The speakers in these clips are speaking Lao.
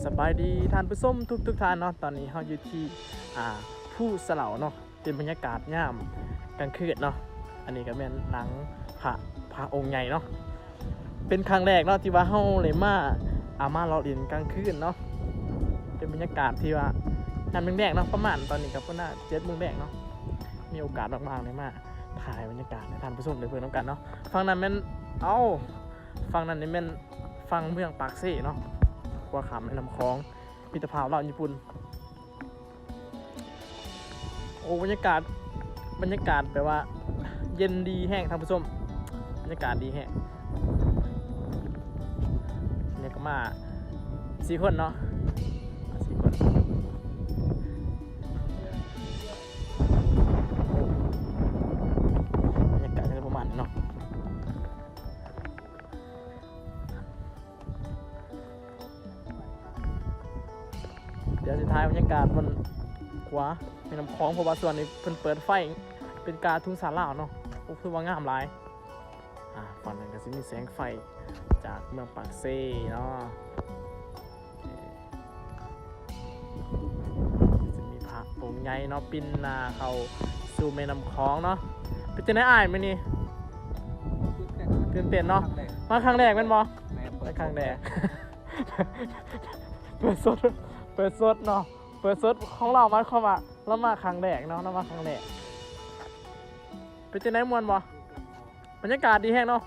ສະບາຍດີທ່ານຜູ້ຊົມທຸກໆທ່ານເນາະ, ຕອນນີ້ເຮົາຢູ່ທີ່ ອ່າ ພູສະເຫຼົາເນາະ, ເປັນບັນຍາກາດຍາມກາງຄືນເນາະ. ອັນນີ້ກໍແມ່ນຫຼັງພະ ພະອົງໃຫຍ່ເນາະ, ເປັນຄັ້ງແລກເນາະທີ່ວ່າເຮົາໄດ້ມາ ອ່າ ມາເລາະຫຼິ້ນກາງຄືນເນາະ. ເປັນບັນຍາກາດທີ່ວ່າຍາມແລງໆເນາະ, ປະມານຕອນນີ້ກໍປະມານເຈັດໂມງແລງເນາະ, ມີໂອກາດວ່າງໆໄດ້ມາຖ່າຍບັນຍາກາດໃຫ້ທ່ານຜູ້ຊົມໄດ້ເບິ່ງນຳກັນເນາະ. ຝັ່ງນັ້ນແມ່ນ ເອົ້າ ຝັ່ງນັ້ນນີ້ແມ່ນຝັ່ງເມືອງປາກເຊເນາະ, ຂົວຂ້າມແມ່ນ້ຳຂອງ ມິດຕະພາບລາວຍີ່ປຸ່ນ. ໂອ້ ບັນຍາກາດ ບັນຍາກາດແບບວ່າເຢັນດີແຮງທ່ານຜູ້ຊົມ, ບັນຍາກາດດີແຮງ. ນີ້ກໍມາສີ່ຄົນເນາະ, ມາສີ່ຄົນ. ບັນຍາກາດກໍຈະປະມານນີ້ເນາະ. ດຽວຊິຖ່າຍບັນຍາກາດບ່ອນຂົວແມ່ນ້ຳຂອງ, ເພາະວ່າຊ່ວງນີ້ເພິ່ນເປີດໄຟເປັນກາທຸງຊາດລາວເນາະ. ໂອ້ ຄືວ່າງາມຫຼາຍ. ອ່າ ຝັ່ງນັ້ນກໍຊິມີແສງໄຟຈາກເມືອງປາກເຊເນາະ. ຊິມີພະອົງໃຫຍ່ເນາະ ປິ່ນໜ້າເຂົ້າສູ່ແມ່ນ້ຳຂອງເນາະ. ເປັນຈັ່ງໃດອ້າຍມື້ນີ້? ຕື່ນເຕັ້ນເນາະ, ມາຄັ້ງແລກແມ່ນບໍ່? ມາຄັ້ງແລກ. ເປີດສົດ ເປີດສົດເນາະ, ເປີດສົດຂອງລາວ ໝາຍຄວາມວ່າລາວມາຄັ້ງແລກເນາະ, ລາວມາຄັ້ງແລກ. ເປັນຈັ່ງໃດ ມ່ວນບໍ່? ບັນຍາກາດດີແຮງເນາະ,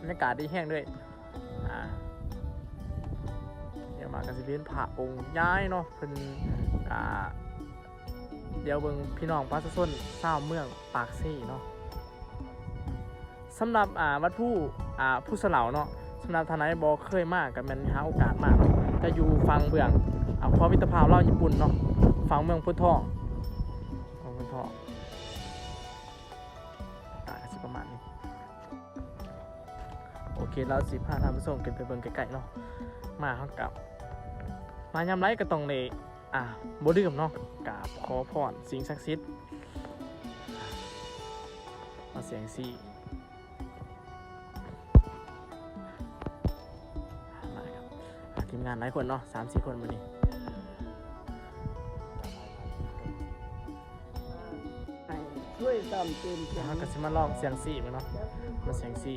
ບັນຍາກາດດີແຮງເລີຍ. ອ່າ ດຽວມາກໍຊິເປັນພະອົງໃຫຍ່ເນາະ, ເພິ່ນ ອ່າ ດຽວເບິ່ງພີ່ນ້ອງປະຊາຊົນຊາວເມືອງປາກເຊເນາະ. ສຳລັບ ອ່າ ວັດພູ ອ່າ ພູສະເຫຼົາເນາະ, ສຳລັບທ່ານໃດບໍ່ເຄີຍມາກໍແມ່ນຫາໂອກາດມາເນາະ, ຈະຢູ່ຝັ່ງເບື້ອງ ອ່າ ຂົວມິດຕະພາບລາວຍີ່ປຸ່ນເນາະ, ຝັ່ງເມືອງໂພນທອງ ເມືອງໂພນທອງ. ອ່າ ກໍຊິປະມານນີ້. ໂອເຄ ລາວຊິພາທ່ານຜູ້ຊົມຂຶ້ນໄປເບິ່ງໃກ້ໆເນາະ. ມາເຮົາກໍ ມາຍາມໃດກໍຕ້ອງໄດ້ ອ່າ ບໍ່ລືມເນາະ, ກາບຂໍພອນສິ່ງສັກສິດ. ມາສຽງຊີ ມາ ທີມງານຫຼາຍຄົນເນາະ, ສາມສີ່ຄົນມື້ນີ້. ຊ່ວຍຕຳເຕີມ ເຮົາກໍຊິມາລອງສຽງຊີເບິ່ງເນາະ, ມາສຽງຊີ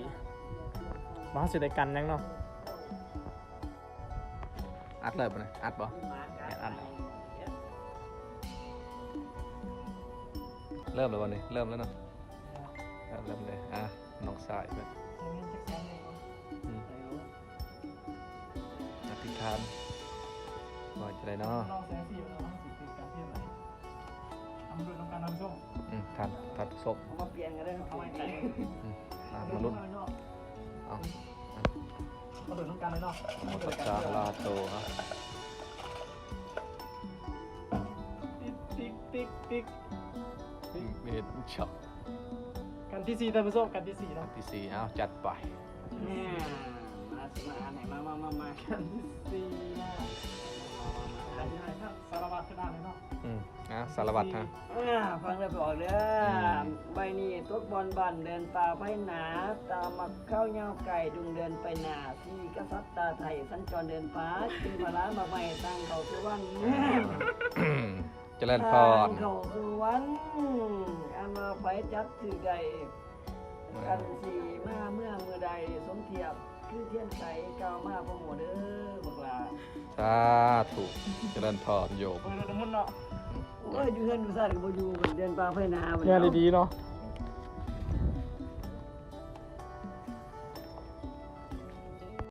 ວ່າເຮົາຊິໄດ້ກັນຫຍັງເນາະ. ອັດເລີຍບໍ່ນີ້? ອັດບໍ່? ແມ່ນ ອັດແລ້ວ. ເລີ່ມແລ້ວບໍ່ນີ້? ເລີ່ມແລ້ວເນາະ, ເລີ່ມເລີຍ. ອ່າ ນ້ອງຊາຍເພິ່ນ ອືມ ອະທິຖານວ່າຈັ່ງໃດເນາະ? ອືມ ທ່ານ ທ່ານຜູ້ຊົມ ເອົາມາປ່ຽນກັນເດີ. ອືມ ອ່າ ມາລຸ້ນ ເອົາ ມາເບິ່ງນຳກັນເລີຍເນາະ, ມາປຶກສາລາໂຕ. ຕິກ ຕິກ ຕິກ ຕິກ ເຮັດຈັກ ກັນທີສີ່ ທ່ານຜູ້ຊົມ, ກັນທີສີ່ເນາະ, ກັນທີສີ່. ເອົາ ຈັດໄປ. ມາ ມາ ມາ ມາ ກັນທີສີ່ເນາະ. ສາລະວັດຄືນາເລີຍເນາະ. ອືມ ອ່າ ສາລະວັດຮະ. ອ່າ ຟັງແລ້ວໄປອອກເດີ. ອືມ ໃບນີ້ຕົກບ່ອນບ້ານເດີນປ່າໄພໜາ, ຕາໝາກເຂົ້າຍາວໄກ ດຸ່ງເດີນໄປໜ້າ, ສີ່ກະສັດຕາໄທ ສັນຈອນເດີນປ່າ, ກິນຜະລາໝາກໄມ້ ທາງເຂົ້າສຸວັນ. ເອີ ຈະເລີນພອນ ທາງເຂົ້າສຸວັນ, ອັນວ່າໃຜຈັບຖືກໄດ້ ເອີ ກັນຊິມາເມືອງມື້ໃດ ສົມທຽບ ຄືທຽນໄຂກ່າວມາບໍ່ຮູ້ເດີບັກຫຼ້າ. ສາທຸ ຈະເລີນພອນໂຍມ. ເປີດລົດນ້ຳມົນເນາະ. ໂອ້ຍ ຢູ່ເຮືອນຢູ່ຊານກໍບໍ່ຢູ່, ເດີນປ່າໄພໜາ. ແມ່ນອີ່ຫຼີເນາະ.